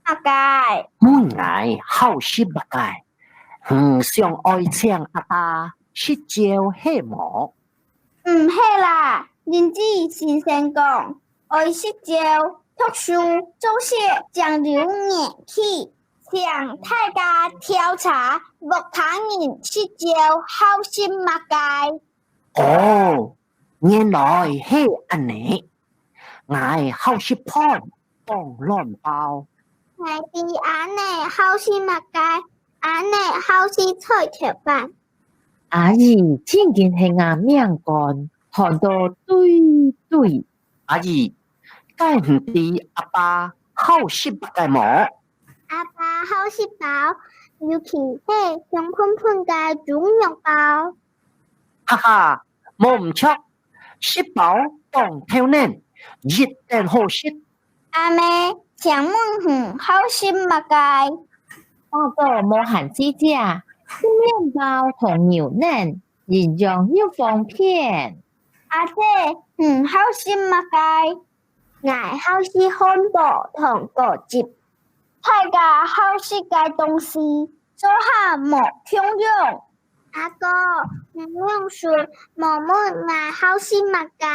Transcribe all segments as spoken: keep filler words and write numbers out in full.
麼个？問𠊎好食麼个？你想愛請阿爸食朝係無？毋係啦，人資先生講，愛食朝，讀書，做事正有元氣。請大家調查屋下人食朝好食麼个。哦，原來係恁呢。𠊎好食飯當卵包。𠊎知阿姆好食麼个，阿姆好食菜頭粄。阿姨正經係𠊎命根，談到對對。阿姨，該你知阿爸好食麼个無？阿爸好食包，尤其係香噴噴个豬肉包。哈哈，無毋著，食包當透暖，一等好食。阿姆，請問你好食麼个？大哥無閒食，食麵包同牛奶，營養又方便。阿姊，你好食麼个？𠊎好食漢堡同果汁。大家好食个東西，做下無共樣。阿哥，你仰脣無問𠊎好食麼个？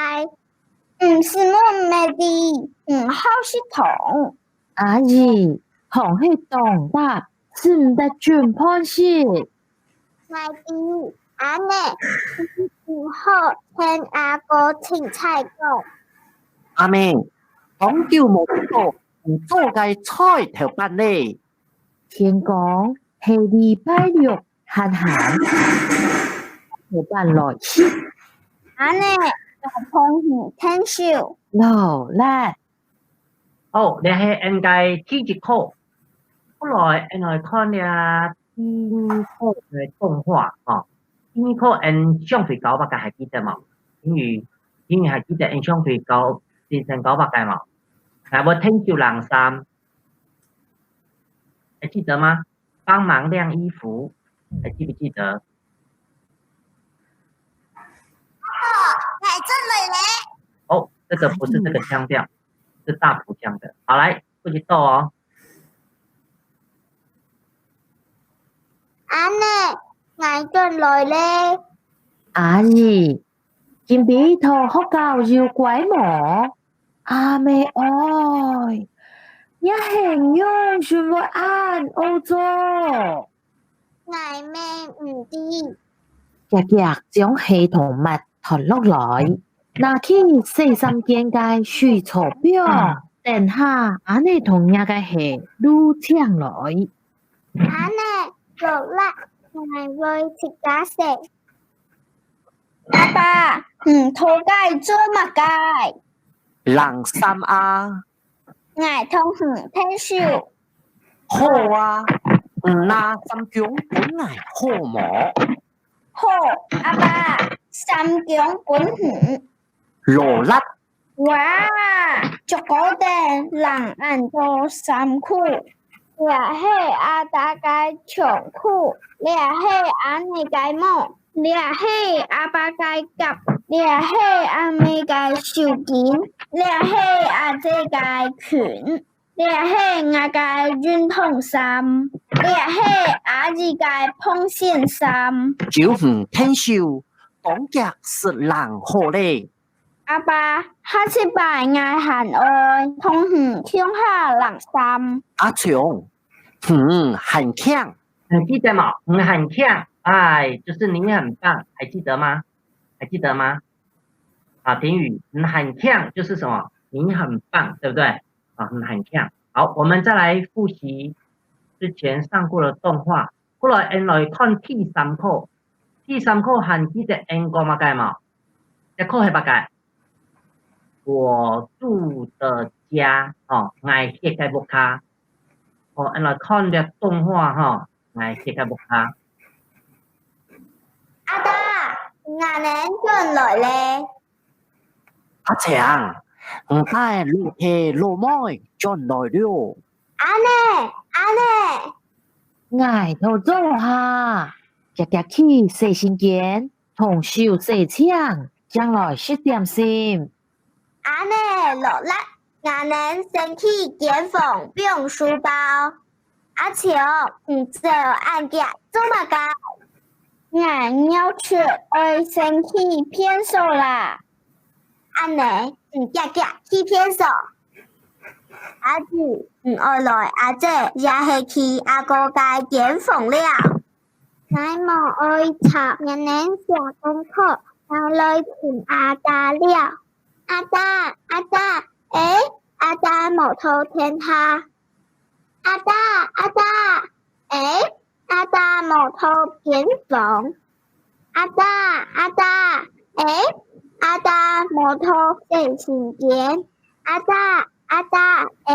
毋使問乜知，你好食糖。阿姨，糖係當辣，食毋得準飯食。𠊎知，阿姆，你好聽阿哥清采講。阿姆，當久無食到你做个菜頭粄咧。天光係禮拜六，閒閒，菜頭粄來食。阿姆，同你𢯭手。勞力。 好，這係𫣆个第一課。過來，𫣆來看這第二課个動畫，吼。第二課𫣆上回教麼个還記得無？因為，因為還記得𫣆上回教先生教麼个無？來，𠊎𢯭手領衫，還記得嗎？幫忙晾衣服，還記不記得？哦，來這裡咧。哦，這個不是這個腔調，是大埔腔的。好，來，繼續讀哦。阿姆，𠊎轉來咧。阿姨，今晡日學校有乖無？阿姆哀，若係仰脣會恁屙糟？ 𠊎乜毋知。遽遽將鞋同襪脫落來，拿去洗衫間个水槽放，等下阿姆同若个鞋攄淨來。阿姆，勞力，𠊎會自家洗。阿爸，你頭該做麼个？領衫啊。 𠊎同你𢯭手。好啊，你拿衫弓分𠊎好無？好，阿爸，衫弓分你。勞力。哇，足高等，領恁多衫褲。這係阿爸个長褲，這係阿姆个帽，這係阿爸个cap，這係阿姆个手巾，這係阿姊个裙。 這係𠊎个運動衫，這係阿姨个膨線衫。就你𢯭手，講遽識領好咧。阿爸，下一擺𠊎還愛同你共下領衫。阿松，你還慶。你記得無？你還慶，哎，就是你很棒，還記得嗎？還記得嗎？啊，評語，你還慶就是什麼？你很棒，對不對？ 啊，你還慶。好，我們再來複習之前上過的動畫。過來，𫣆來看第三課。第三課還記得𫣆講麼个無？這課係麼个？我住的家，哦，𠊎歇个屋下。哦，𫣆來看這動畫吼，𠊎歇个屋下。阿爸，𠊎等轉來咧。 阿青，你个老弟老妹轉來了。阿姆，阿姆。𠊎討做下，遽遽去洗身間，同手洗淨，正來食點心。阿姆，勞力。𠊎等先去間房放書包。阿秋，你走恁遽做麼个？𠊎尿出愛先去便所啦。恁呢，你遽遽去便所。阿姊，你愛來阿姊，也係去阿哥个間房了？𠊎無愛吵，𠊎等寫功課，𠊎來尋阿爹了。阿爹，阿爹，誒，阿爹無在天下。阿爹，阿爹，誒，阿爹無在間房。阿爹，阿爹，誒，阿爹無在洗身間。阿爹，阿爹，誒，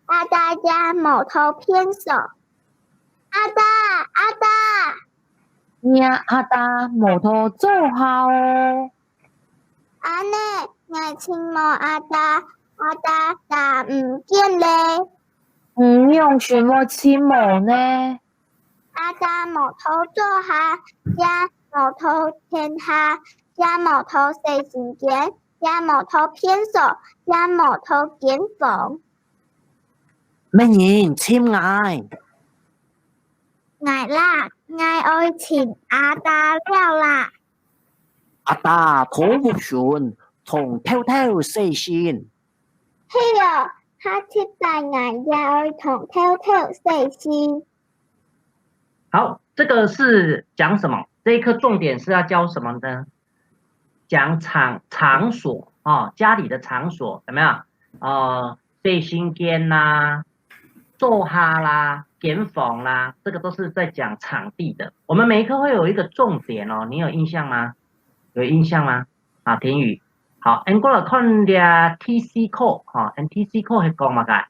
阿爹也無在便所。阿爹，阿爹，若阿爹無在灶下哦。恁呢，𠊎尋無阿爹，阿爹打毋見咧。你仰會尋無呢？阿爹無在灶下，也無在天下，也無在洗身間，也無在便所，也無在間房。 麼人尋𠊎？𠊎啦，𠊎愛尋阿爹了啦。阿爹在屋脣，同偷偷洗身。係哦，下次擺𠊎也愛同偷偷洗身。好，這個是講什麼？這一課重點是要教什麼呢？講場，場所啊，家裡的場所，有沒有？呃，洗身間啦，灶下啦，間房啦，這個都是在講場地的。我們每一課會有一個重點哦，你有印象嗎？有印象嗎？啊，婷宇，好，𫣆過來看這第四課，哈，𫣆第四課係講麼个？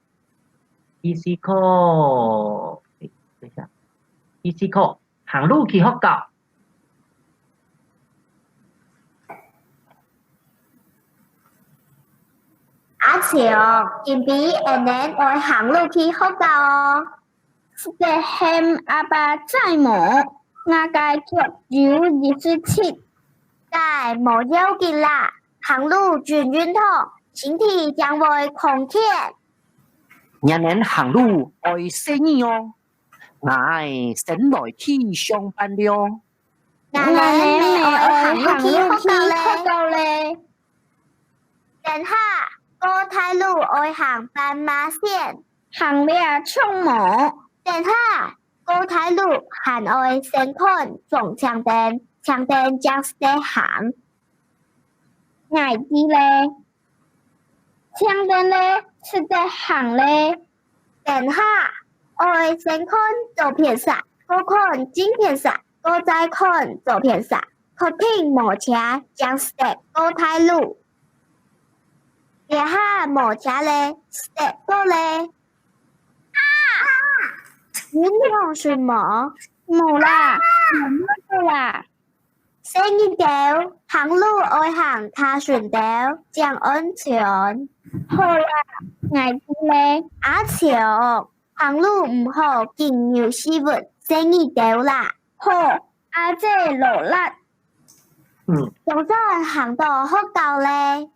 第四課，誒，等一下，第四課，行路去學校。 阿秋，今晡𫣆等愛行路去學校哦。係个喊阿爸載無？𠊎个腳有一息疾。該無要緊啦，行路準運動，身體正會康健。𫣆等行路愛細義哦。 𠊎先來去上班了。𠊎等乜愛行路去學校咧。等下，過大路愛行斑馬線。行了著無？等下，過大路還愛先看紅青燈，青燈正使得行。𠊎知咧。 青燈咧，使得行咧。等下，愛先看左片煞，過看正片煞，過再看左片煞，確定無車，正使得過大路。這下無車咧，使得過咧。啊！你仰睡無？無啦，無噭著啦。 細義兜，行路愛行較順兜，正安全。好啦，𠊎知咧。阿秋，行路毋好緊扭屎朏，細義兜啦。好，阿姊勞力。嗯。總算行到學校咧。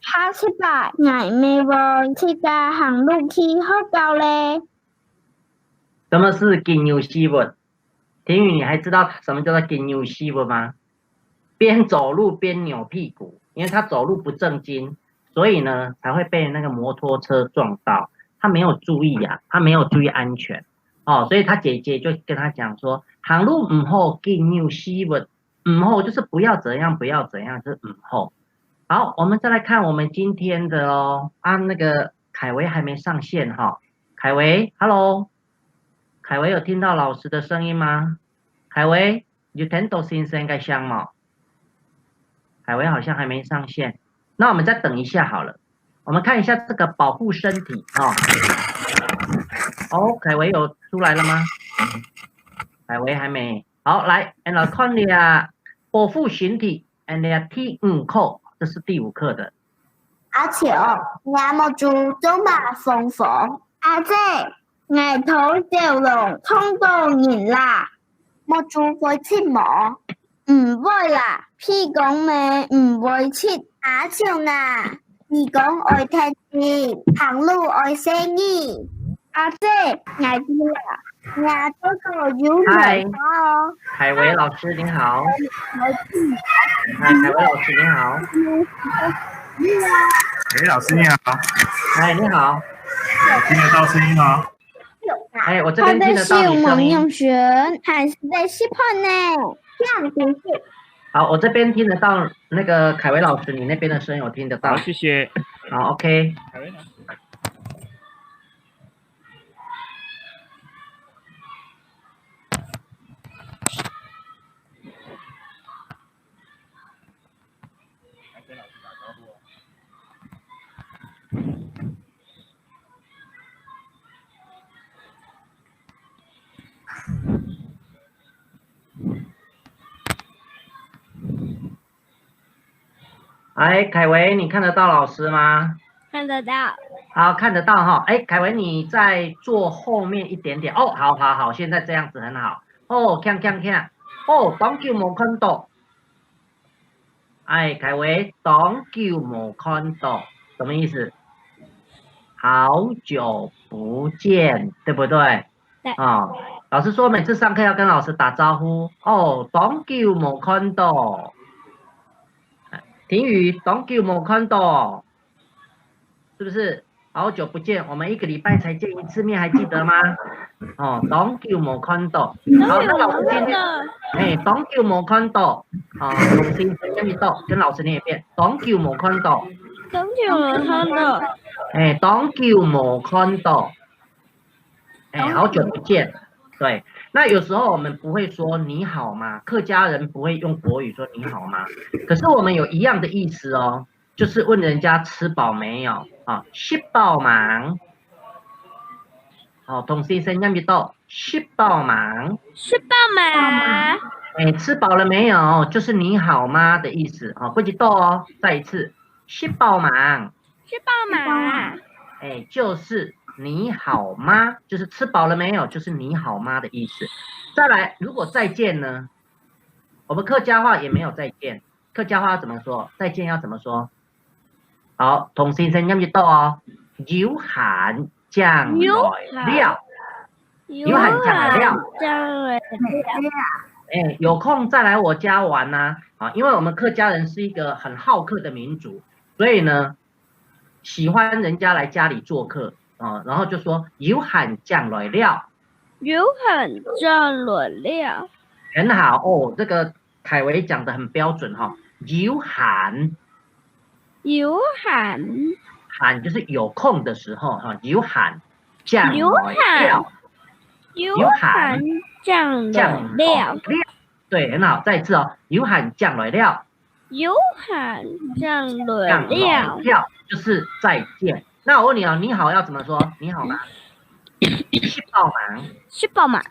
下次吧，𠊎乜會自家行路去學校咧。什麼是緊扭屎朏？ 婷宇，你還知道什麼叫做緊扭屎朏嗎？邊走路邊扭屁股，因為他走路不正經，所以呢，才會被那個摩托車撞到。他沒有注意啊，他沒有注意安全。哦，所以他姐姐就跟他講說，行路毋好緊扭屎朏，毋好就是不要怎樣，不要怎樣，就是毋好。好，我們再來看我們今天的哦，啊，那個凱維還沒上線哈。凱維，Hello。 凱維有聽到老師的聲音嗎？凱維，有聽到先生个聲無？凱維好像還沒上線，那我們再等一下好了。我們看一下這個保護身體哈。哦，凱維有出來了嗎？凱維還沒。好，來，來看一下保護身體。 恁樣第五課，這是第五課的。阿秋，若目珠做麼黃黃？阿姊，𠊎在走廊撞到人啦。目珠會疾無？毋會啦，鼻公乜毋會疾。阿秋啊，耳公愛聽真，行路愛細義。阿姊，𠊎知啦，若嘴角有泥沙哦。嗨，凱維老師您好。嗨，凱維老師您好。喂，老师你好。嗨，你好。有听得到声音哦。哎，我这边听得到你声音。用选，还是在试探呢？这样子是。好，我这边听得到那个凯维老师，你那边的声音我听得到。好，谢谢。好，OK。凯维呢？哎，凯维，你看得到老师吗？看得到。好，看得到哈。哎，凯维，你再坐后面一点点。哦，好，好，好，现在这样子很好。哦，看，看，看。哦，当久没看到。哎，凯维，当久没看到，什么意思？好久不见，对不对？对。哦，老师说每次上课要跟老师打招呼。哦，当久没看到。婷宇，当久没看到，是不是？好久不见，我们一个礼拜才见一次面，还记得吗？哦，当久没看到。好，那老师今天，哎，当久没看到。好，重新跟你读，跟老师念一遍，当久没看到。当久没看到。哎，当久没看到。哎，好久不见。对，那有时候我们不会说"你好吗"，客家人不会用国语说"你好吗"，可是我们有一样的意思哦，就是问人家吃饱没有啊，食饱吂。好，同先生念一遍，食饱吂。食饱吂。哎，吃饱了没有？就是"你好吗"的意思啊，不知道哦。再一次，食饱吂。食饱吂。哎，就是"你好吗"，就是吃饱了没有，就是"你好吗"的意思。再来，如果再见呢？我们客家话也没有再见，客家话要怎么说？再见要怎么说？好，同先生念一遍哦，有閒正來尞。有閒正來尞。有閒正來尞。哎，有空再来我家玩呐。啊，因为我们客家人是一个很好客的民族，所以呢，喜欢人家来家里做客啊，然后就说有閒正來尞。有閒正來尞。很好哦，这个凯维讲得很标准哈，有閒。有閒。閒就是有空的时候哈，有閒正來尞。有閒。有閒正來尞。对，很好，再一次哦，有閒正來尞。有閒正來尞。正來尞就是再见。那我问你哦，你好要怎么说？你好吗？食饱吂？食饱吂？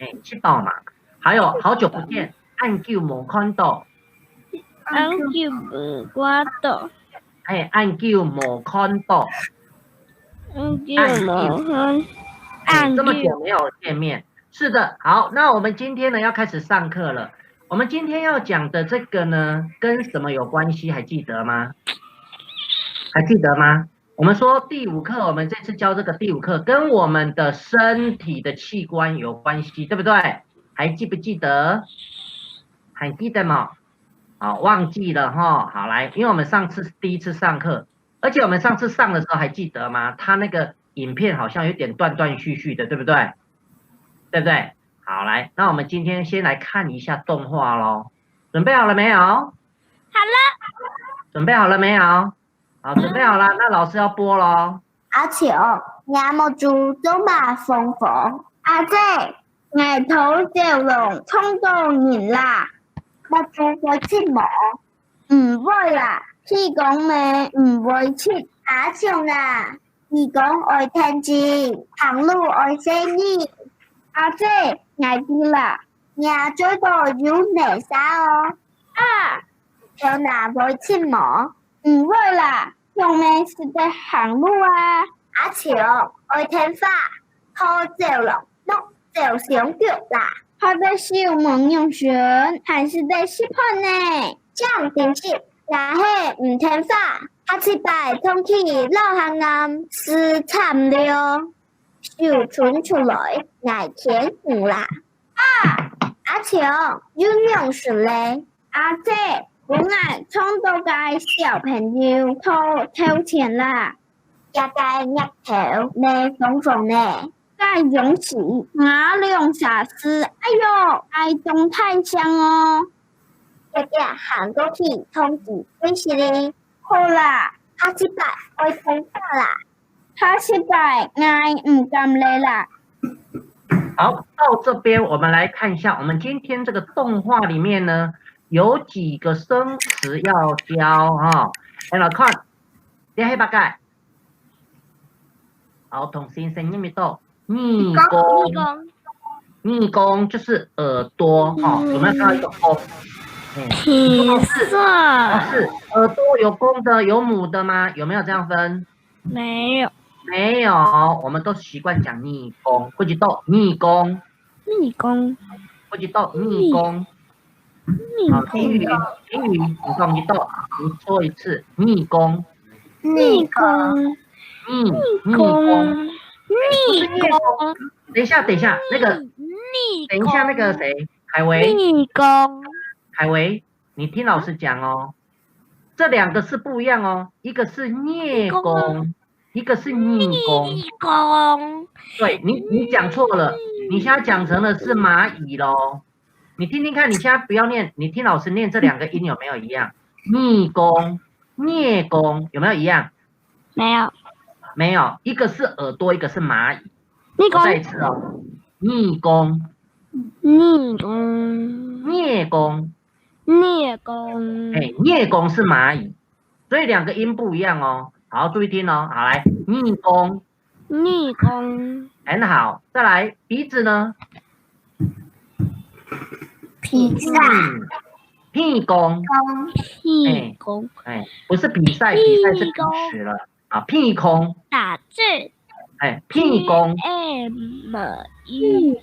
哎，食饱吂。还有好久不见，恁久没看到。恁久没看到。哎，恁久没看到。恁久没看。哎，这么久没有见面。是的，好，那我们今天呢要开始上课了。我们今天要讲的这个呢，跟什么有关系？还记得吗？还记得吗？我们说第五课，我们这次教这个第五课跟我们的身体的器官有关系，对不对？还记不记得？还记得吗？好，忘记了哈。好，来，因为我们上次是第一次上课，而且我们上次上的时候还记得吗？它那个影片好像有点断断续续的，对不对？对不对？好，来，那我们今天先来看一下动画咯。准备好了没有？好了。准备好了没有？好，准备好了，那老师要播咯。阿秋，若目珠做麼紅紅？阿姊，𠊎頭走廊撞到人啦。目珠會疾毛？毋會啦，耳公乜毋會疾。阿秋啊， 耳公愛聽真，行路愛細義。阿姊，𠊎知啦，若嘴角有泥沙哦。啊，頭那會疾毛？毋會啦，仰會使得行路啊？阿秋，愛聽話，好走路，莫走相逐啦。好得手無用拳，還使得食飯呢。正經係，若係毋聽話，下次擺同佢老行南試參詳，手伸出來，𠊎牽你啦。啊，阿強，又仰式咧？阿姊，分𠊎撞著个小朋友討頭錢啦。這个齧頭乜紅紅呢。 該勇士，吾兩儕事，哎喲，愛當大聲哦！遽遽行過去，同佢對視哩。好啦，下次擺愛當好啦。下次擺，𠊎毋敢咧啦。好，到這邊我們來看一下，我們今天這個動畫裡面呢，有幾個生詞要教哈。來看，這係麼个？ 好，同先生念一道，耳公，耳公就是耳朵哈，有沒有看到一个公？鼻塞，是耳朵有公的有母的吗？有没有这样分？没有，没有，我们都习惯讲耳公，不知道耳公，耳公，不知道耳公。 好，耳公，婷雨，婷雨，你讲一道，你说一次，耳公，耳公，耳，耳公，公，不是耳耳公。公，等一下，等一下，那个，耳等一下那个谁，海维，耳公，海维，你听老师讲哦，这两个是不一样哦，一个是耳公，一个是耳公。耳公，对你，你讲错了，你现在讲成的是蚂蚁咯。你听听看，你现在不要念，你听老师念这两个音有没有一样？耳公、耳公有没有一样？没有，没有，一个是耳朵，一个是蚂蚁。耳我再一公，次哦，耳公、耳公，耳公，耳公，哎，耳公是蚂蚁，所以两个音不一样哦。好，注意听哦。好，来，耳公，耳公，很好。再来，鼻子呢？鼻塞，嗯，鼻公，耳公，哎，不是比赛，比赛是平时了啊，鼻公，打字，哎，鼻公， M U，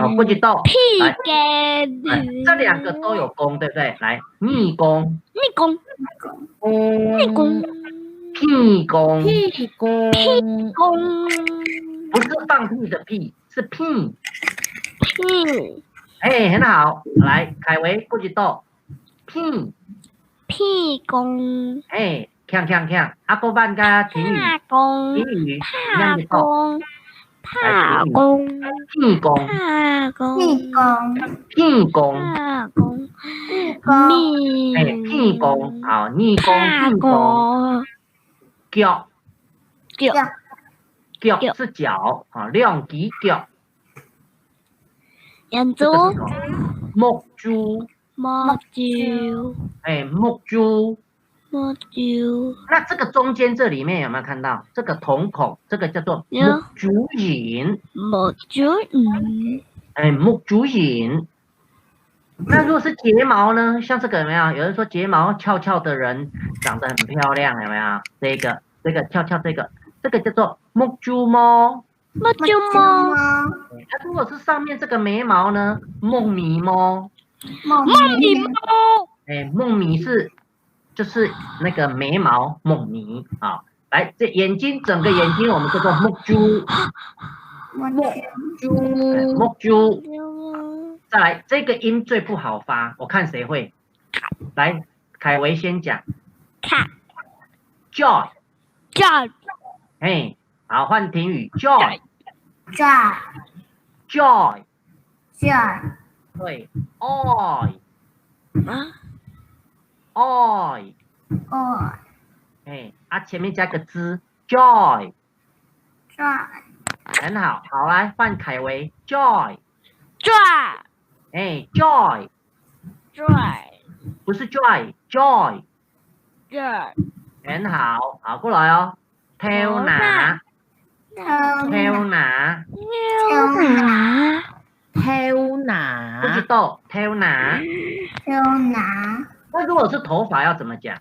哦，不知道，屁来，根，哎，这两个都有公，对不对？来，耳公，耳公，耳公，鼻公，屁公，公，不是放屁的屁，是鼻。屁哎，很好，来，凯维不知道，鼻，屁公，哎，锵锵锵，阿哥班加婷雨，怕公婷，雨，怕公，怕公，鼻公，怕公，屁公，鼻公，怕公，屁公，屁，哎，鼻公，好，耳公，怕鼻公，公，脚，脚，脚是脚啊，两只脚，眼珠，这个是什么？目珠，目珠，哎，目珠。目珠，那这个中间这里面有没有看到这个瞳孔？这个叫做有目珠仁，目珠，嗯，哎，目珠仁。那如果是睫毛呢？像这个有没有？有人说睫毛翘翘的人长得很漂亮，有没有？这个这个翘翘这个，这个叫做目珠毛。目珠毛，它如果是上面这个眉毛呢？目眉毛。梦眉毛，哎，目眉是就是那个眉毛，目眉啊。来，这眼睛整个眼睛我们叫做目珠，目珠，哎，目珠。再来，这个音最不好发，我看谁会。来，凯维先讲卡， ，joy，这，哎，好，换婷雨，joy，joy，抓，抓，对，oi，oi，啊，哦，哎，啊，前面加个之，joy，抓，很好，好，来换凯维，joy，抓，哎，joy，抓，不是 joy，joy，这，很好，好，过来哦，头那，头头那，头那，头不知那，道，头那。头那，那如果是头发要怎么讲？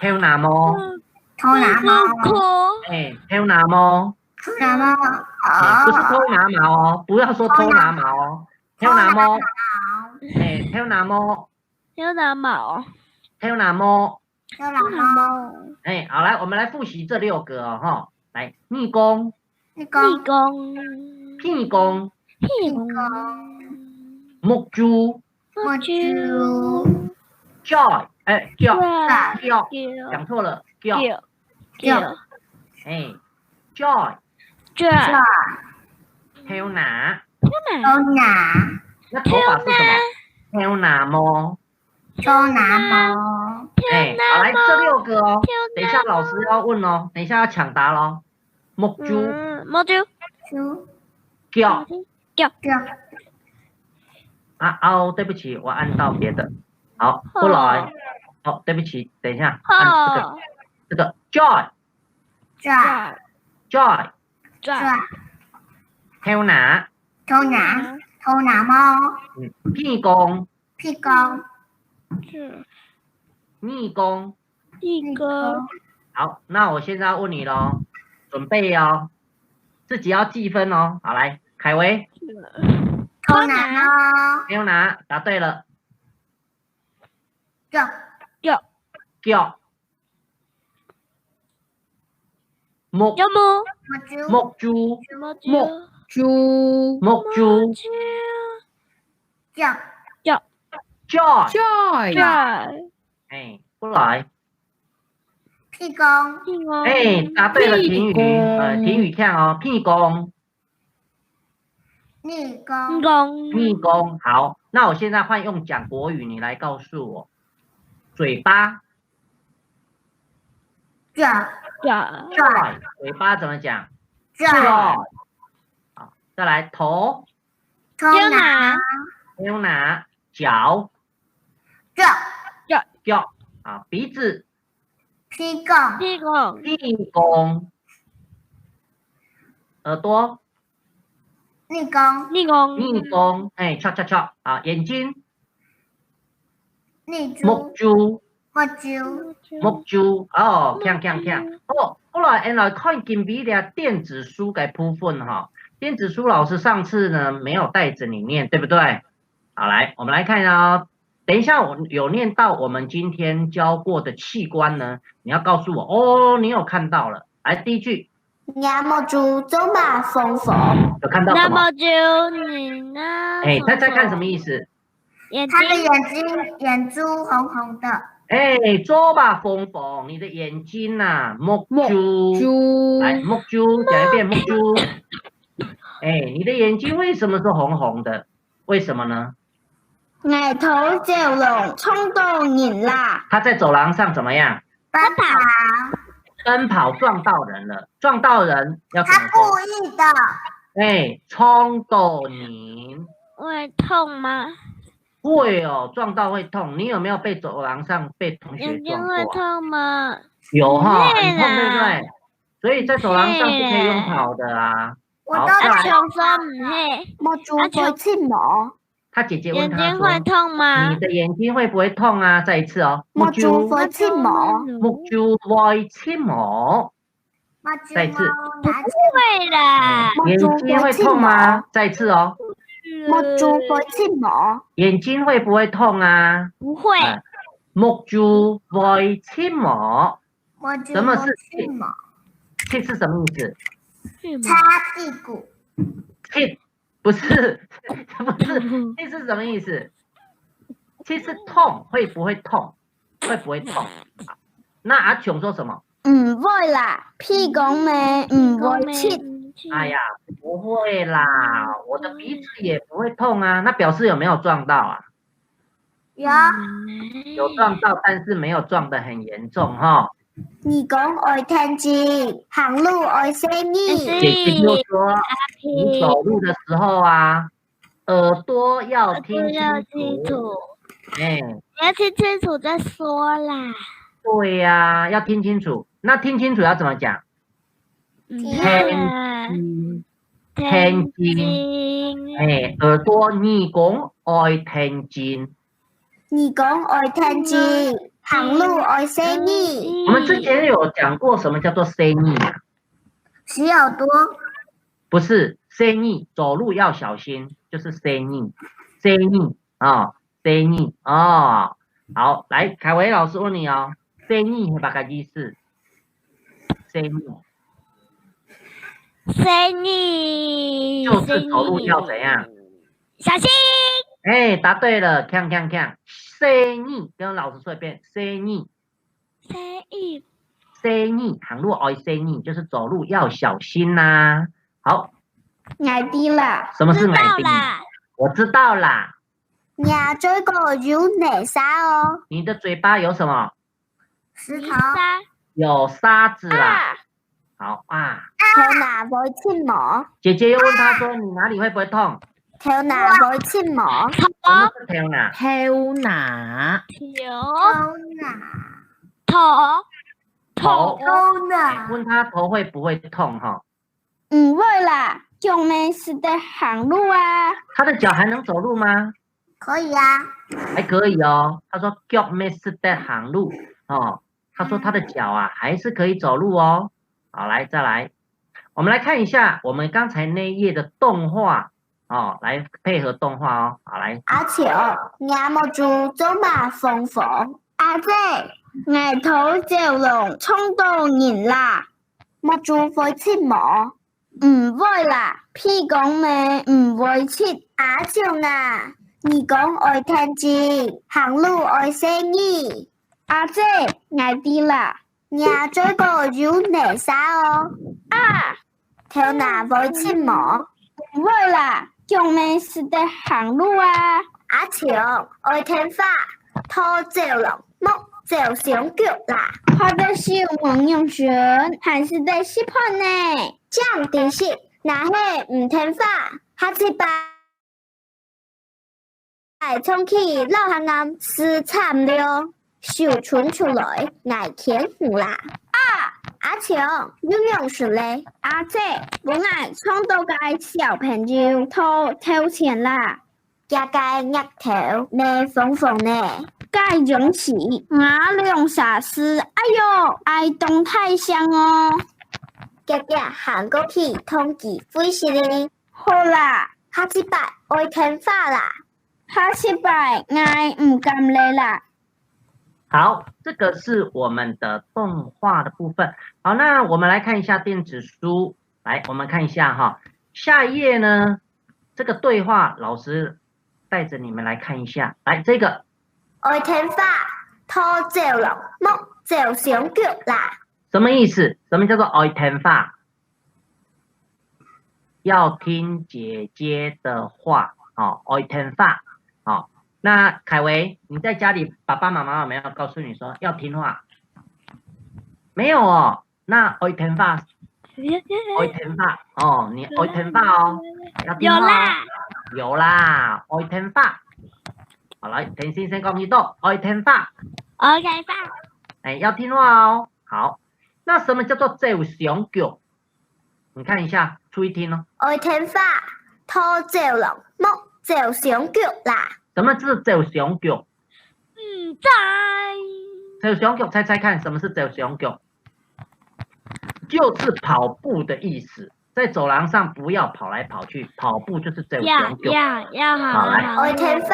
头那毛，头那毛，科，哎，头那毛，头那毛，哎，不是偷拿毛哦，不要说偷拿毛哦，头那毛，哎，头那毛，头那毛，头那毛，小藍帽。哎，好，來，我們來複習這六個哦，哈。來，耳公，耳公。耳公。鼻公，鼻公。目珠，目珠。嘴，哎，嘴，嘴，講錯了，嘴，嘴。哎，嘴，嘴。頭那，頭那。那頭髮是什麼？頭那毛。 頭那毛。哎，好，來，這六個哦，等一下老師要問哦，等一下要搶答咯。目珠，嗯，目珠。珠。腳，腳。腳。啊，哦，對不起，我按到別的。好，過來。好，對不起，等一下，按這個，這個，joy，joy，joy。頭那，頭那，頭那毛。嗯，鼻公， 鼻公。耳公。耳公。好，那我現在要問你咯，準備哦，自己要記分哦。好，來，凱維。頭那毛。頭那，答對了。腳。腳。腳。 目，目珠，目珠，目珠，目珠。腳，腳，腳，腳。哎，過來。鼻公，鼻公。哎，答對了，婷雨，呃，婷雨看哦，鼻公。 耳公。耳公。耳公，好，那我現在換用講國語，你來告訴我，嘴巴。嘴，嘴。嘴，嘴巴怎麼講？Joy。好，再來，頭。頭那。頭那，腳。腳。腳。腳，啊，鼻子。 鼻公。鼻公。鼻公。耳朵。耳公。耳公。耳公，哎，恰恰恰，啊，眼睛。目珠。目珠。目珠。目珠，哦，強強強。好，好來，𫣆來看今晡日个電子書个部分哈。電子書老師上次呢沒有帶著你念，對不對？好，來，我們來看一下哦。 等一下，我有念到我們今天教過的器官呢，你要告訴我，哦，你有看到了。來，第一句。若目珠做麼紅紅？有看到什麼？若目珠，你那，哎，猜猜看什麼意思？眼睛。他的眼睛，眼珠紅紅的。哎，做麼紅紅？你的眼睛呐，目珠。目珠。來，目珠，講一遍，目珠。哎，你的眼睛為什麼是紅紅的？為什麼呢？ 𠊎在走廊撞到人啦。他在走廊上怎麼樣？奔跑。奔跑撞到人了，撞到人要怎麼說？他故意的。哎，撞到人。會痛嗎？會哦，撞到會痛。你有沒有被走廊上被同學撞過啊？眼睛會痛嗎？有哈，很痛，對不對？所以在走廊上不可以用跑的啊。 我都在。阿強說毋係。目珠會刺毛。他姐姐問他說，眼睛會痛嗎？你的眼睛會不會痛啊？再一次哦，目珠會刺毛。目珠會刺毛。再一次。不會啦。眼睛會痛嗎？再一次哦。目珠會刺毛。眼睛會不會痛啊？不會。哎，目珠會刺毛。 什麼是刺？刺是什麼意思？擦屁股。刺，不是，不是，刺是什麼意思？刺是痛，會不會痛？會不會痛？那阿強說什麼？毋會啦，鼻公咩，毋會刺。哎呀，不會啦，我的鼻子也不會痛啊，那表示有沒有撞到啊？ 有。有撞到，但是沒有撞得很嚴重哈。耳公愛聽真，行路愛細義。姐姐就說，你走路的時候啊，耳朵要聽清楚。哎。你要聽清楚再說啦。對呀，要聽清楚。那聽清楚要怎麼講？ 聽真。聽真。哎，耳朵，耳公愛聽真。耳公愛聽真，行路愛細義。我們之前有講過什麼叫做細義啊？洗耳朵。不是，細義，走路要小心，就是細義，細義啊，細義啊。好，來，凱維老師問你哦。細義係麼个意思？細義。細義，就是走路要怎樣？細義。小心。哎，答對了，鏘鏘鏘！細義，跟老師說一遍，細義。細義。細義，行路愛細義，就是走路要小心呐、好，𠊎知啦。什么是𠊎知？知道啦。我知道啦。你啊，嘴角有泥沙哦。你的嘴巴有什么？石头。泥沙。有沙子啦。啊。好啊。頭那會出毛。姐姐又问他说：“你哪里会不会痛？”頭那會出毛。什么是头那？頭那。头。头那。头。头。头那。哎，问他头会不会痛哈？毋會啦，腳乜識得行路啊。他的脚還能走路嗎？可以啊。还可以哦。他说腳乜識得行路哦。他说他的脚啊，还是可以走路哦。好，来，再来，我们来看一下我们刚才那一页的动画哦，来配合动画哦。好，来。阿秋，若目珠做麼黃黃？阿姐，𠊎頭走廊撞到人啦。 目珠會出毛？毋會啦，鼻公乜毋會出。阿秋啊，你講愛天真，行路愛細義。阿姐，𠊎知啦。若嘴角有泥沙哦。啊！頭那會出毛？毋會啦，腳乜識得行路啊。阿秋，愛天花，頭走廊，目走相逐啦。好得手無癢癢，還識得食飯呢。 正知識，若係毋聽話，下一擺衝去摎下頷死慘了。手伸出來，𠊎牽你啦。啊！阿秋，又仰式咧？阿姐，分𠊎撞到个小朋友討頭錢啦。 厥个額頭乜紅紅呢。該樣時，吾兩儕斯，哎喲，哀當大聲哦。遽遽行過去同佢會失禮。好啦，下一擺愛聽話啦。下一擺，𠊎毋敢咧啦。好，這個是我們的動畫的部分。好，那我們來看一下電子書。來，我們看一下哈，下一頁呢，這個對話老師帶著你們來看一下。來，這個。愛聽話，頭走廊，目走相逐啦。什麼意思？什麼叫做愛聽話？要聽姐姐的話，哦，愛聽話，哦。那凱維，你在家裡，爸爸媽媽有沒有告訴你說要聽話？沒有哦。 那愛聽話，愛聽話哦，你愛聽話哦，要聽話哦。有啦。有啦，愛聽話。好，來，田先生講你讀，愛聽話。愛聽話。哎，要聽話哦。好，那什麼叫做走相逐？你看一下，注意聽哦。愛聽話，頭走廊，目走相逐啦。什麼是走相逐？ 毋知。走相逐，猜猜看，什麼是走相逐？就是跑步的意思，在走廊上不要跑來跑去，跑步就是走相逐。呀，呀，好，好，來。好。愛聽話，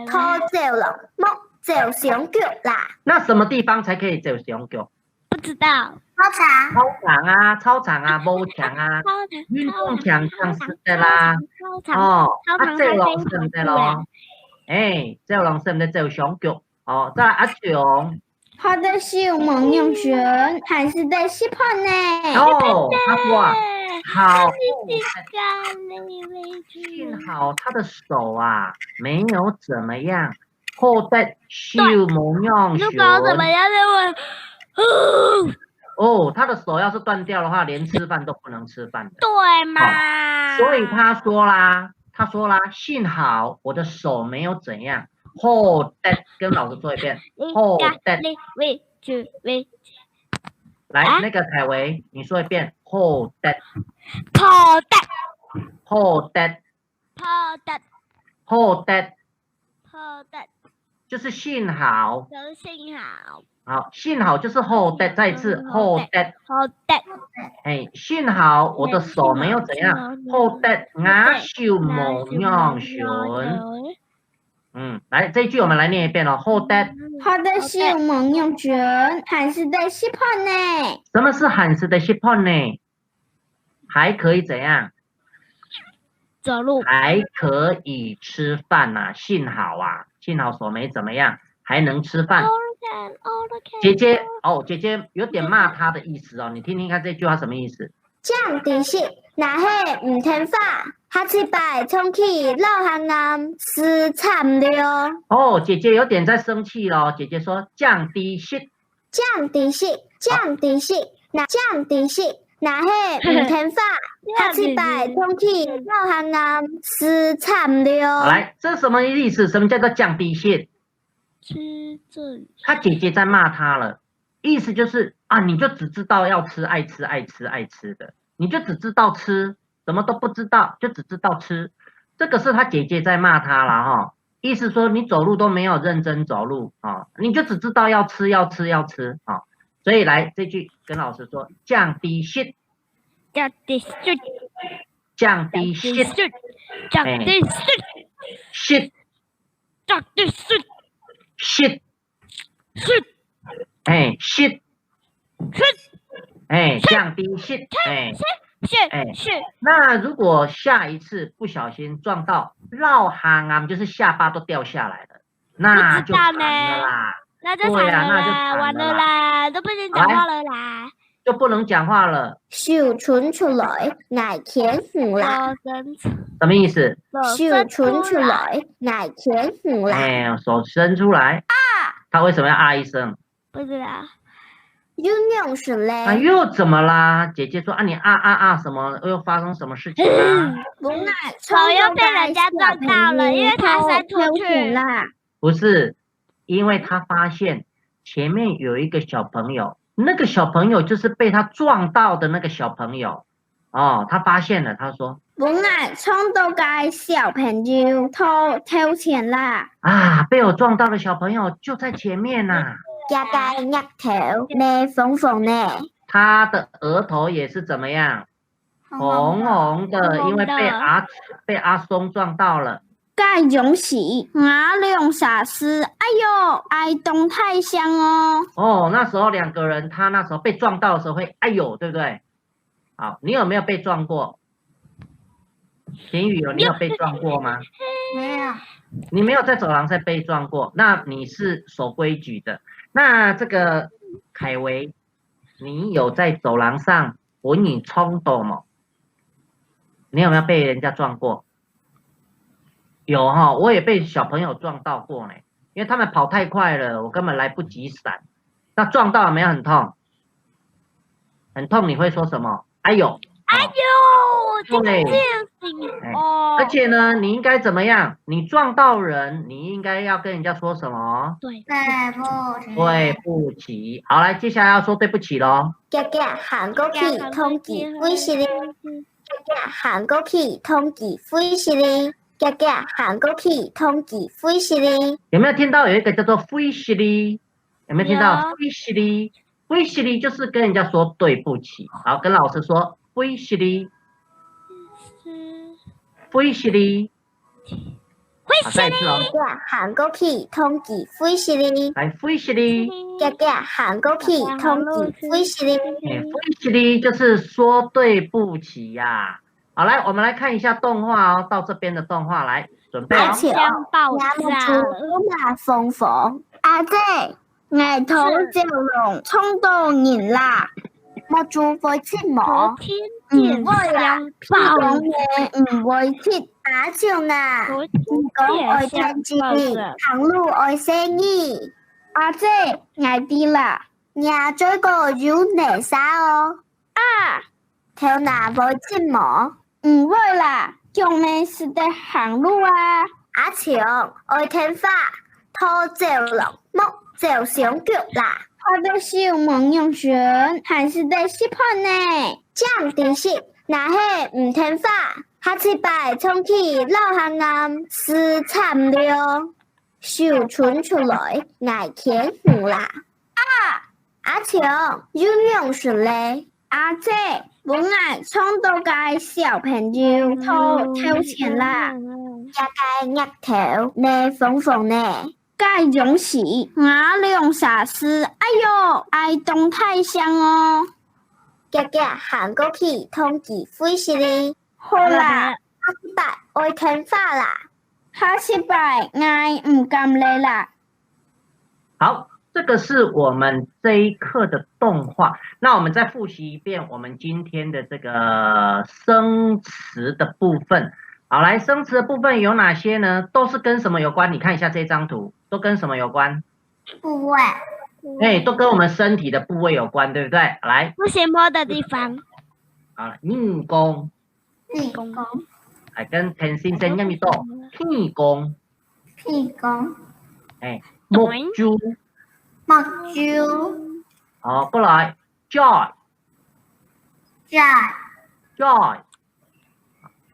頭走廊，目走相逐啦。那什麼地方才可以走相逐？ 不知道。操場。操場啊，操場啊，無牆啊，操場，運動場上使得啦。操場，哦，啊，走廊使毋得咯。哎，走廊使毋得走相逐。哦，再來阿雄。好得手無癢癢，還識得食飯呢。哦，他說啊，好，幸好他的手啊，沒有怎麼樣， 好得手無癢癢。如果怎麼樣就會，哦，他的手要是斷掉的話，連吃飯都不能吃飯的。對嘛。哦，所以他說啦，他說啦，幸好我的手沒有怎樣，好得，跟老師說一遍，好得。來，啊？那個凱維，你說一遍，好得。好得。好得。好得。好得。 好得。就是幸好。就是幸好。好，幸好就是好得，再一次，好得。好得。好得。哎，幸好我的手沒有怎樣，好得，好得，𠊎手無癢癢。嗯，來，這一句我們來念一遍哦。好得，好得手無用轉，還係得食飯呢。什麼是還係得食飯呢？還可以怎樣？走路。還可以吃飯啊，幸好啊，幸好手沒怎麼樣，還能吃飯。 All can, all can. 姐姐，哦，姐姐有點罵他的意思哦，你聽聽看這句話什麼意思？正知識，若係毋聽話，下次擺衝去老坑岸，死慘了。哦，姐姐有點在生氣咯。姐姐說：「正知識，正知識，正知識，若正知識，若係毋聽話，下次擺衝去老坑岸，死慘了。」好，來，這什麼意思？什麼叫做正知識？吃正。他姐姐在罵他了，意思就是啊，你就只知道要吃，愛吃，愛吃，愛吃的，你就只知道吃，什麼都不知道，就只知道吃。這個是他姐姐在罵他啦哈，意思說你走路都沒有認真走路啊，你就只知道要吃，要吃，要吃啊。所以來這句跟老師說，正知識，正知識，正知識，識，正知識，識，正知識，識，識，哎，識，識，哎，正知識，哎。識，哎識。那如果下一次不小心撞到老坑岸，就是下巴都掉下來了，那就慘了啦。那就慘了啦，對啊，那就慘了啦。完了啦，都不能講話了啦。就不能講話了。手伸出來，𠊎牽你啦。手伸出，什麼意思？手伸出來，𠊎牽你啦。哎，手伸出來。啊！他為什麼要啊一聲？不知道。又仰式咧？啊，又怎麼啦？姐姐說啊，你啊啊啊什麼？又發生什麼事情啦？本來手又被人家撞到了，因為他伸出去。啦。不是，因為他發現前面有一個小朋友，那個小朋友就是被他撞到的那個小朋友。哦，他發現了，他說本來撞到个小朋友頭頭前啦，啊，被我撞到的小朋友就在前面呐、佢个額頭呢紅紅呢，他的額頭也是怎麼樣？紅紅的，因為被阿被阿松撞到了。該樣時，𠊎兩儕就，哎喲，哀當大聲哦。哦，那時候兩個人，他那時候被撞到的時候會哎呦，對不對？好，你有沒有被撞過？田雨有，你有被撞過嗎？沒有。你沒有在走廊上被撞過，那你是守規矩的。那這個凱維，你有在走廊上分人撞到嗎？你有沒有被人家撞過？有哈，我也被小朋友撞到過呢，因為他們跑太快了，我根本來不及閃。那撞到有沒有很痛？很痛，你會說什麼？哎呦！哎呦，這個對這樣子哎哦。而且呢，你應該怎麼樣？你撞到人，你應該要跟人家說什麼？對，對不起。對不起。好，來，接下來要說對不起咯。遽遽行過去，同佢會失禮。遽遽行過去，同佢會失禮。遽遽行過去，同佢會失禮。有沒有聽到有一個叫做會失禮？有沒有聽到有會失禮？會失禮就是跟人家說對不起。好，跟老師說會失禮，是會失禮。會好，再一次哦。遽遽行過去，同佢會失禮。來，會失禮。遽遽行過去，同佢會失禮。哎，會失禮就是說對不起呀、好，來，我們來看一下動畫哦，到這邊的動畫來，準備哦。而且香爆若目珠炸了。都嘛紅紅。阿姐，𠊎頭走廊撞到人啦，目珠會疾無？昨天電箱爆炸，講个毋會疾。阿強啊，昨天你講愛電箱聽真理，爆炸。行路愛細義。阿姐，𠊎知啦。若嘴角有泥沙哦，啊，頭那會疾無？毋會啦，強咩識得行路啊。阿強，愛聽話，頭走廊，莫走相逐啦。好得手無用轉，還識得食飯呢。正知識，若係毋聽話，下次擺衝去老坑岸，死慘了。手伸出來，𠊎牽你啦。啊！阿強，又仰式咧？阿姊，分𠊎撞到个小朋友討，討錢啦。這个額頭呢，紅紅呢。該樣時，吾兩儕就，哎喲，哀當大聲哦。遽遽行過去同佢會失禮。好啦，下一擺愛聽話啦。下一擺，𠊎毋敢了啦。 好，這個是我們這一課的動畫。那我們再複習一遍我們今天的這個生詞的部分。好，來，生詞的部分有哪些呢？都是跟什麼有關？你看一下這張圖，都跟什麼有關？部位。哎，都跟我們身體的部位有關，對不對？來。不行摸的地方。好，耳公。耳公。來，跟田先生念一遍。耳公。 鼻公。哎，目珠。目珠。好，過來，嘴。嘴。嘴。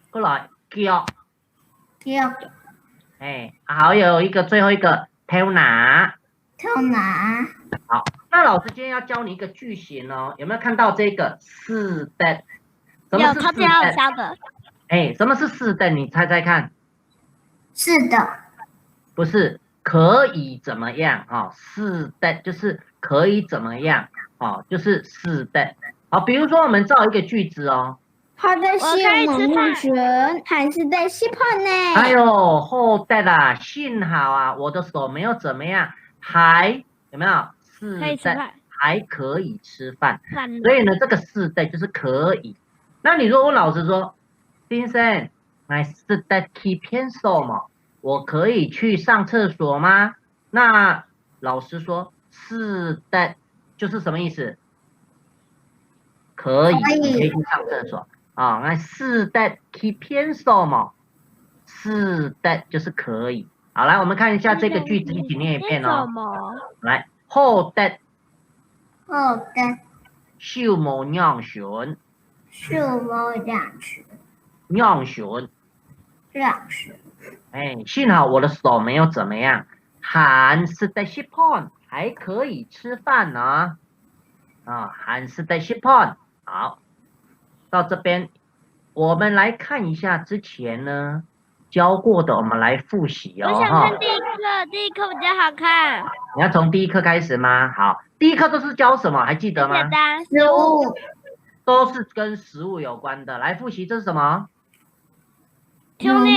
過來，腳。腳。哎，還有一個，最後一個，頭那。頭那。好，那老師今天要教你一個句型哦，有沒有看到這個？使得。什麼是使得？有，超級好笑的。哎，什麼是使得？你猜猜看。 是的。不是，可以怎麼樣？哦，使得就是可以怎麼樣？哦，就是使得。好，比如說我們造一個句子哦。好得使無癢，還使得食飯呢。哎喲，好得啊，幸好啊，我的手沒有怎麼樣，還，有沒有？使得，可以吃飯。還可以吃飯。飯了。所以呢，這個使得就是可以。那你如果問老師說，先生， 𠊎使得去便所無？我可以去上廁所嗎？那老師說，使得就是什麼意思？可以，可以。你可以去上廁所。啊，𠊎使得去便所無？使得就是可以。好，來，我們看一下這個句子，一起念一遍哦。便所無？來，好得。好得。手無癢癢。 手無癢癢。癢癢。癢癢。哎，幸好我的手沒有怎麼樣，還使得食飯，還可以吃飯呢。啊，還使得食飯。好，到這邊，我們來看一下之前呢， 教過的，我們來複習哦，我想看第一課，哈。第一課比較好看。你要從第一課開始嗎？好，第一課都是教什麼？還記得嗎？簡單。食物。都是跟食物有關的。來複習，這是什麼？牛奶。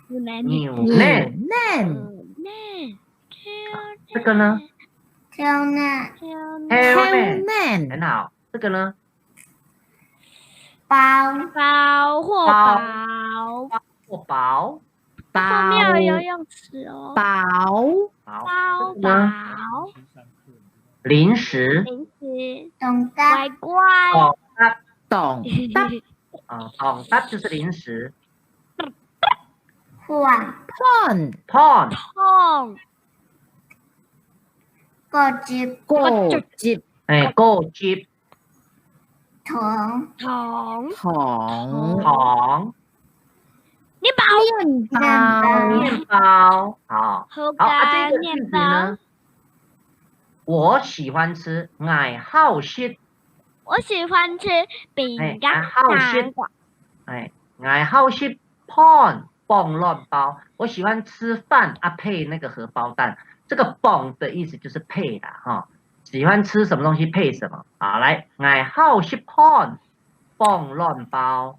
牛奶。牛奶。牛奶。這個呢？牛奶。牛奶。牛奶。很好。這個呢？ 包。包或包。包或包。包。后面有游泳池哦。包。好，包。这个呢？包。零食。零食。糖果。乖乖。糖果。糖果。啊，糖果就是零食。饭。饭。饭。饭。果汁。果汁。哎，果汁。 糖。糖。糖。糖。面包。面包。面包。好。好，啊，这个句子呢？我喜歡吃，𠊎好食。我喜歡吃餅乾、哎，𠊎好食，糖果。哎，𠊎好食飯 傍卵包，我喜歡吃飯啊，配那個荷包蛋。這個傍的意思就是配啦，哈。喜歡吃什麼東西配什麼。好，來，𠊎好食飯傍卵包。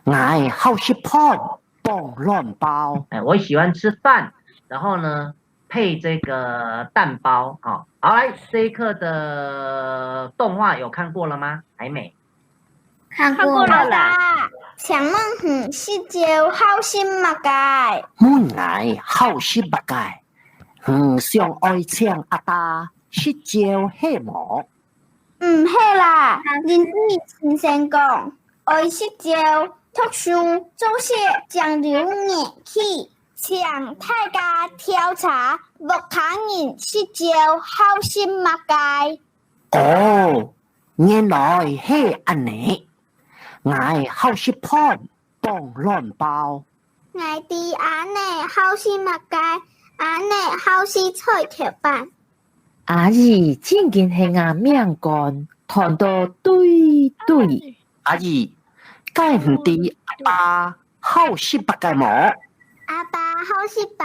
𠊎好食飯傍卵包。哎，我喜歡吃飯，然後呢，配這個蛋包，哈。好，來，這一課的動畫有看過了嗎？還沒。 看過了。看過了。請問你食朝好食麼个？問𠊎好食麼个？你想愛請阿爸食朝係無？毋係啦，人哋先生講，愛食朝，讀書、做事正有元氣，請大家調查屋下人食朝好食麼个。 哦，原來係恁呢。𠊎好食飯傍卵包。𠊎知阿姆好食麼个，阿姆好食菜頭粄。阿姨正經係𠊎命官，彈到對對。阿姨，該毋知阿爸好食麼个無？阿爸好食包，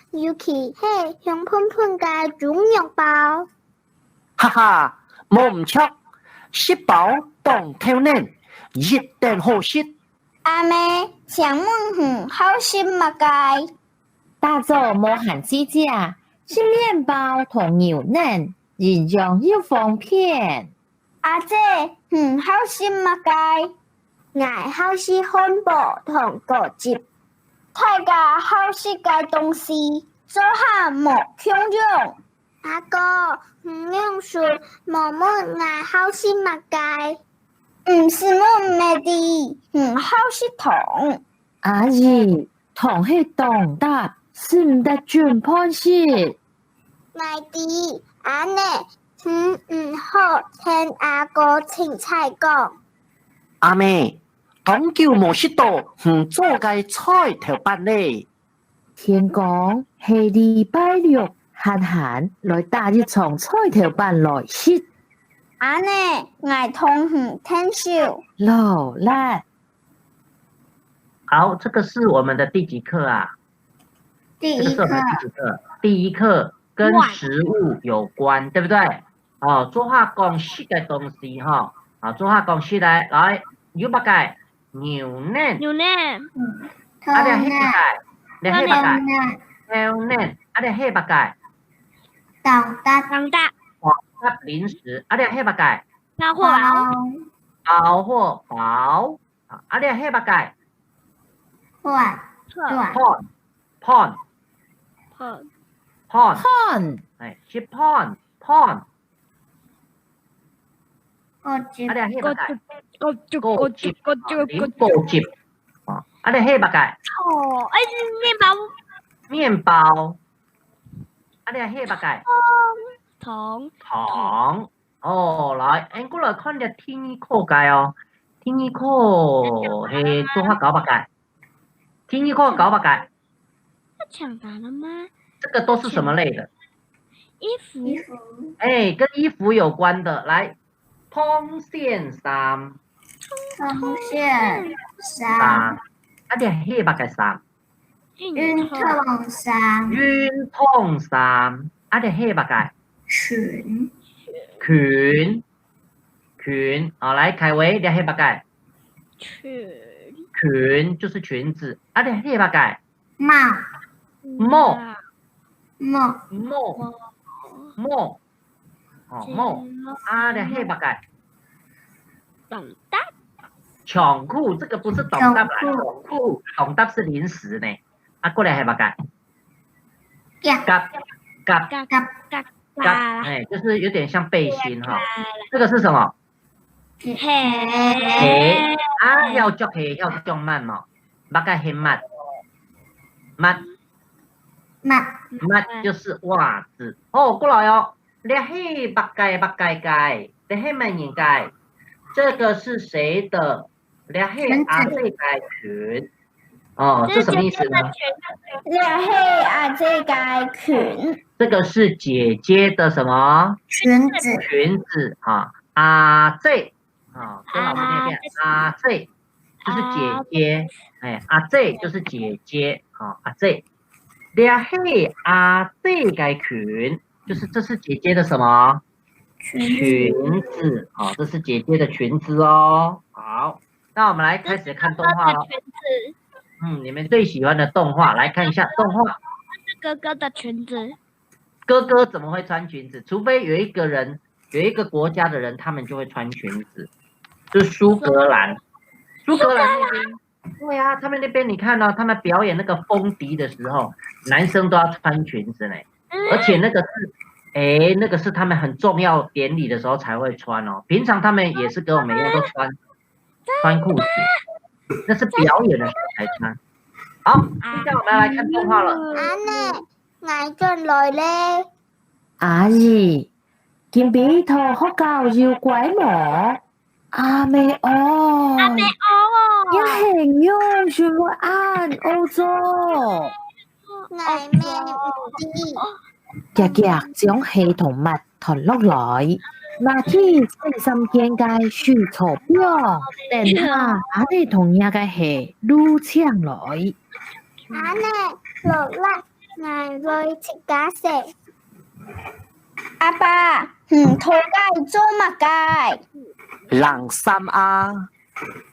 尤其係香噴噴个豬肉包。哈哈，無毋著，食包當透暖，一等好食。阿姆，請問你好食麼个？打早無閒時節，食麵包同牛奶，營養又方便。阿姊，你好食麼个？𠊎好食漢堡同果汁。大家好食个東西，做下無共樣。阿哥，你仰脣無問𠊎好食麼个？毋使問乜知，你好食糖。阿姨，糖係當搭，食毋得準飯食。𠊎知，恁呢，你毋好聽阿哥清採講。阿姆，當久無食到你做个菜頭粄咧。天光係禮拜六，閒閒來打一床菜頭粄來食。恁呢，𠊎同你𢯭手。勞力。好，這個是我們的第幾課啊？第一課。這個是我們的第幾課？第一課跟食物有關，對不對？哦，做下講食个東西吼，啊，做下講食个，來，有麼个？牛奶。牛奶。啊，這係麼个？這係麼个？豆奶。豆奶。啊，這係麼个？豆奶。豆奶。哦，零食。啊，這係麼个？包或包。包或包。 啊，這係麼个？飯。飯。飯。飯。飯。飯。飯。哎，食飯，飯。果汁。啊，這係麼个？果汁，果汁，果汁，果汁。果汁，果汁。啊，啉果汁。啊，這係麼个？哦，哎，麵包。麵包。啊，這係麼个？糖。糖。糖。 哦，來，𫣆過來看這第二課个哦。第二課係做下搞麼个？第二課搞麼个？要搶答了嗎？這個都是什麼類的？衣服。衣服。哎，跟衣服有關的，來，通線衫。通線衫。衫。啊，這係麼个衫？ 運動衫。運動衫。啊，這係麼个？裙。裙。裙。好，來，凱維，這係麼个？裙。裙，就是裙子。啊，這係麼个？帽。帽。帽。帽。帽。 哦，帽。啊，這係麼个？長搭。長褲，這個不是長搭啦，長褲。長褲，長搭是零食呢。啊，過來係麼个？夾。夾，夾。夾，夾，夾，夾。哎，就是有點像背心哈。這個是什麼？鞋。鞋。啊，愛著鞋，愛著襪無？麼个係襪？襪。襪。襪就是襪子。哦，過來哦。 這係麼个麼个个？這係麼人个？這個是誰的？這係阿姊个裙。哦，這什麼意思呢？這係阿姊个裙。這個是姐姐的什麼？裙子。裙子啊，阿姊啊，跟老師念一遍，阿姊。 阿姊，就是姐姐，哎，阿姊就是姐姐，啊，阿姊。這係阿姊个裙，就是這是姐姐的什麼？裙子。裙子，啊，這是姐姐的裙子哦。好，那我們來開始看動畫咯。這是哥哥的裙子。嗯，你們最喜歡的動畫，來看一下動畫。這是哥哥的裙子。 哥哥怎麼會穿裙子？除非有一個人，有一個國家的人，他們就會穿裙子，就是蘇格蘭。蘇格蘭那邊，對啊，他們那邊你看到他們表演那個風笛的時候，男生都要穿裙子呢，嗯。而且那個是，哎，那個是他們很重要典禮的時候才會穿哦，平常他們也是跟我們一樣都穿，穿褲子，那是表演的時候才穿。好，現在我們要來看動畫了。恁呢， 𠊎轉來咧。阿姨，今晡日在學校有乖無？阿姆哦。阿姆哦。也係仰脣會恁屙糟。𠊎乜毋知。遽遽將鞋同襪脫落來。拿起洗衫間个手搓表，等下阿姆同你个鞋摎淨來。阿姆，勞力，𠊎會自家洗。阿爸，你在該做麼个？冷衫啊。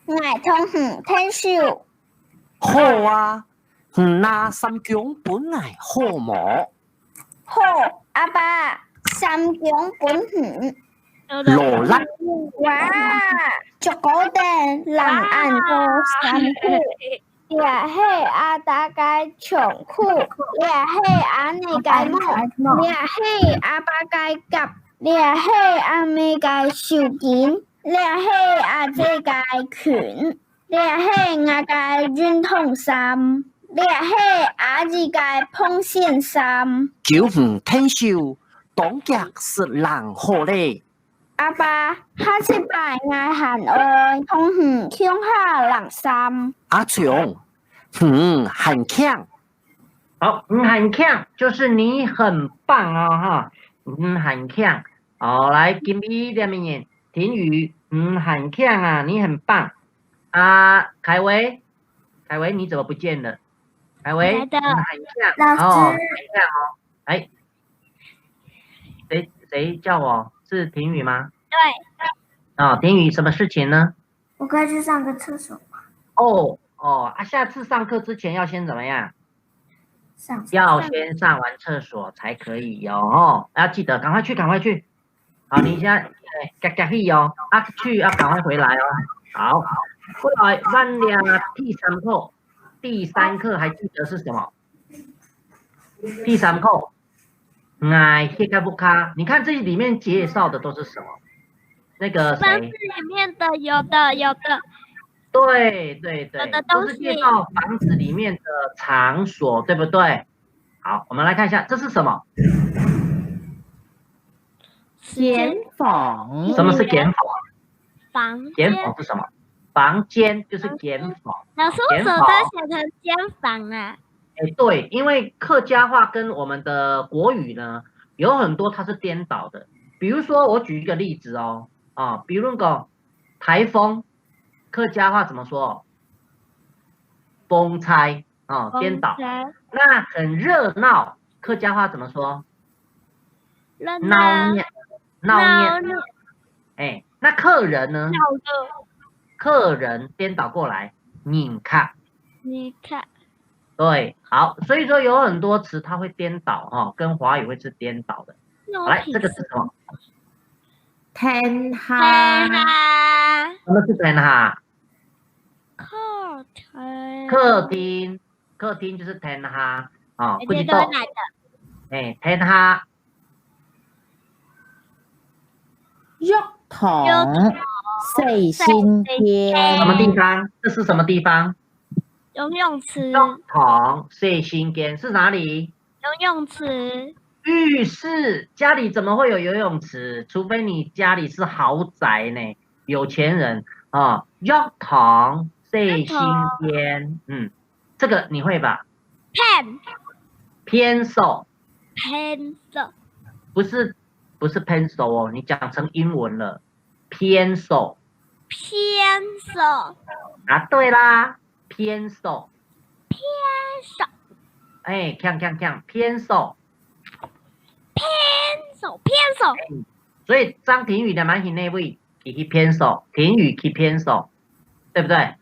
𠊎同你𢯭手。好啊，你拿衫弓分𠊎好無？ 好，阿爸，衫弓分你。勞力。哇，著高等，冷恁多衫褲。這係阿爸个長褲，這係阿姆个帽，這係阿爸个cap，這係阿姆个手巾，這係阿姊个裙。 這係𠊎个運動衫，這係阿姨个膨線衫。求你𢯭手，當遽食冷好咧。阿爸，下一擺𠊎還愛同你共下冷衫。阿松，你還慶。好，你還慶，就是你很棒哦，哈，你還慶。好，來，今晡日這名人，婷雨，你還慶啊，你很棒。 啊，凯威，凯威，你怎么不见了？凯威，来的。你们喊一下。老师。哦，喊一下哦。哎，谁，谁叫我？是婷雨吗？对。哦，婷雨，什么事情呢？我可以去上个厕所吗？哦，哦，啊，下次上课之前要先怎么样？上厕所。要先上完厕所才可以哦，哦，要记得赶快去，赶快去。 好，你现在，哎，遽遽去哦，啊，去啊，赶快回来哦。好，過來，咱這第三課，第三課還記得是什麼？第三課，𠊎歇个屋下，你看這裡面介紹的都是什麼？那個誰？房子里面的，有的，有的。对，对，对，有的东西。都是介绍房子里面的场所，对不对？好，我们来看一下，这是什么？ 间房。什么是间房？房间。间房是什么？房间就是间房。老师，为什么都要写成间房啊？哎，对，因为客家话跟我们的国语呢，有很多它是颠倒的。比如说，我举一个例子哦，啊，比如讲台风，客家话怎么说？风灾。 哦，颠倒。风灾。那很热闹，客家话怎么说？热闹。闹热，闹热。闹热。哎，那客人呢？闹热。客人颠倒过来，人客。人客。对，好，所以说有很多词它会颠倒哈，跟华语会是颠倒的。好，来，这个是什么？天下。天下。什么是天下？ 客厅。客厅，客厅就是天下，哦，不知道。哎，天下。浴堂，浴堂，洗身间。什么地方？这是什么地方？游泳池。浴堂，洗身间是哪里？ 游泳池。浴室，家里怎么会有游泳池？除非你家里是豪宅呢，有钱人啊。浴堂，洗身间，嗯，这个你会吧？Pen。Pencil。Pencil。不是，不是 pencil 哦，你讲成英文了。Pencil。Pencil。答对啦。 Pencil。Pencil。哎，锵锵锵，pencil。Pencil，pencil。所以张庭宇的蛮行那位，佢去 pencil，庭宇去 pencil，对不对？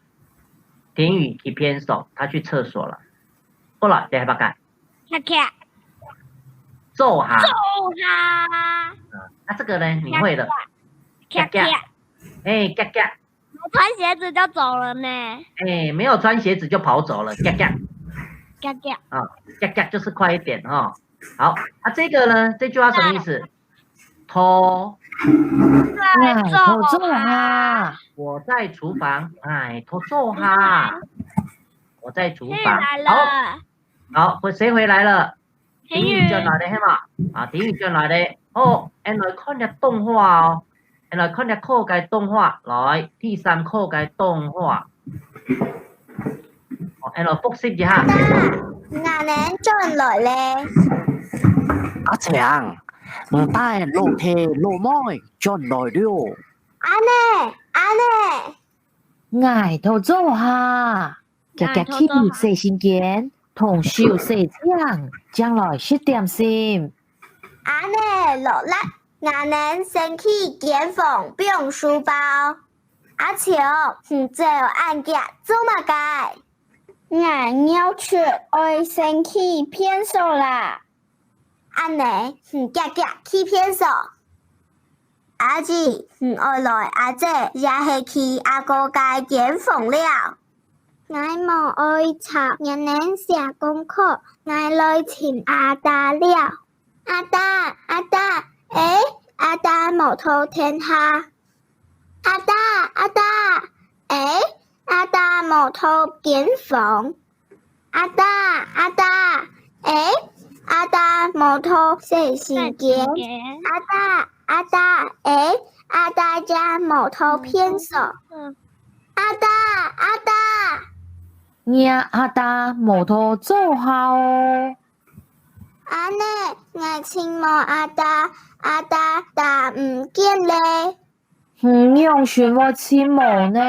庭宇去 pencil，他去厕所了。好了，第八个。锵锵。坐下。坐下。啊，那这个呢，你会的。锵锵。锵锵。哎，锵锵。 穿鞋子就走了呢。哎，没有穿鞋子就跑走了，锵锵。锵锵。啊，锵锵就是快一点哈。好，啊，这个呢，这句话什么意思？拖。哎，拖坐啊。我在厨房，哎，拖坐哈。我在厨房。好，好，回，谁回来了？ 庭宇轉來咧，係嘛？啊，庭宇轉來咧。好，𫣆來看隻動畫哦。𫣆來看隻課个動畫，來，第三課个動畫。哦，𫣆來複習一下。𫣆轉來咧。阿強，你帶老弟老妹轉來了。恁呢，恁呢。𠊎討做下，遽遽去洗身間，同手洗淨，正來食點心。恁呢，勞力，𠊎等先去間房放書包。阿秋，你走恁遽做麼个？𠊎尿出，愛先去便所啦。 恁呢，你遽遽去便所。阿姊，你愛來阿姊也係去阿哥个間房了？𠊎無愛吵，𠊎等寫功課，𠊎來尋阿達了。阿達，阿達，欸，阿達無在廳下。阿達，阿達，欸，阿達無在間房。 阿達，阿達，欸，阿達無在洗身間。阿達，阿達，欸，阿達也無在便所。阿達，阿達。若阿達無在灶下哦。恁呢，𠊎尋無阿達，阿達打毋見咧。 你仰尋會尋無呢？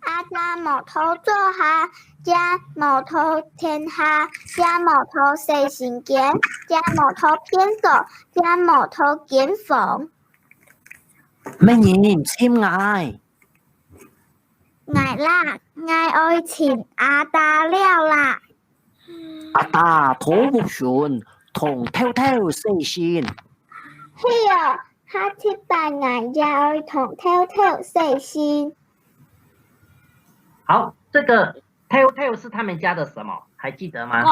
阿達無在灶下，也無在廳下，也無在洗身間，也無在便所，也無在間房。麼人尋𠊎？𠊎啦，𠊎愛尋阿達了啦。 阿達在屋脣，同透透洗身。係啊，下一擺𠊎也愛同透透洗身。好，這個透透是他們家的什麼？還記得嗎？狗。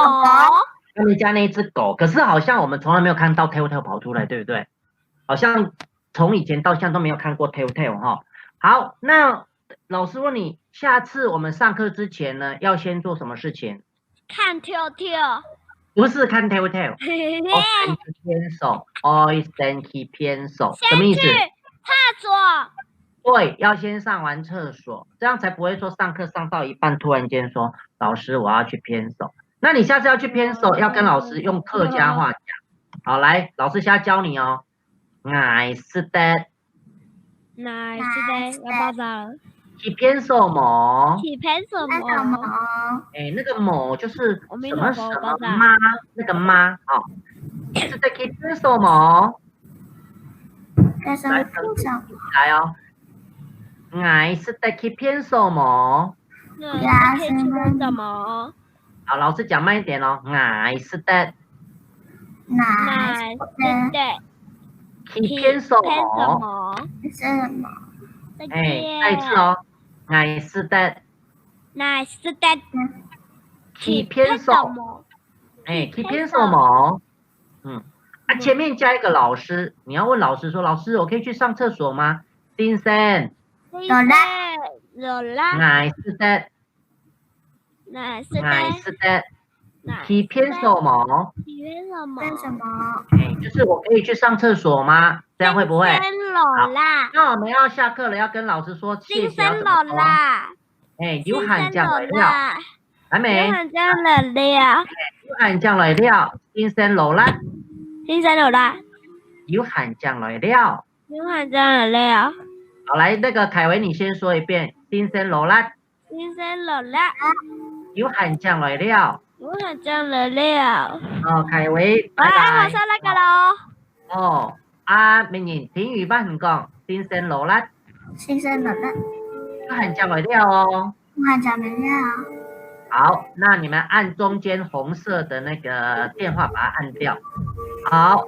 他們家那隻狗，可是好像我們從來沒有看到透透跑出來，對不對？好像從以前到現在都沒有看過透透哈。好，那老師問你，下次我們上課之前呢，要先做什麼事情？ 看透透。不是看透透。愛先去便所，愛先去便所，什麼意思？先去廁所。對，要先上完廁所，這樣才不會說上課上到一半，突然間說：「老師，我要去便所。」那你下次要去便所，要跟老師用客家話講。好，來，老師現在教你哦。 𠊎識得。𠊎識得，要爆炸了。去便所無？去便所無？哎，那個無就是什麼什麼嗎？那個嗎，哦。識得去便所無？來，來哦。𠊎識得去便所無？𠊎識得去便所無？ 好，老師講慢一點哦。𠊎識得。𠊎識得。去便所無？哎，再一次哦。𠊎識得。𠊎識得。去便所無？哎，去便所無？嗯。啊，前面加一個老師，你要問老師說：「老師，我可以去上廁所嗎？」先生。勞力。勞力。𠊎識得。 𠊎識得。𠊎識得。去便所無？去便所無？便所無？哎，就是我可以去上廁所嗎？這樣會不會？先生勞力。好，那我們要下課了，要跟老師說謝謝，要怎麼說？先生勞力。哎，有閒正來尞。還沒？有閒正來尞。有閒正來尞，先生勞力。先生勞力。有閒正來尞。有閒正來尞。好，來，那個凱維，你先說一遍，先生勞力。 先生勞力。有閒正來尞。有閒正來尞。哦，凱維，拜拜。好，馬上來个咯。哦，啊，明年，婷雨幫你講，先生勞力。先生勞力。有閒正來尞哦。有閒正來尞。好，那你們按中間紅色的那個電話把它按掉。好，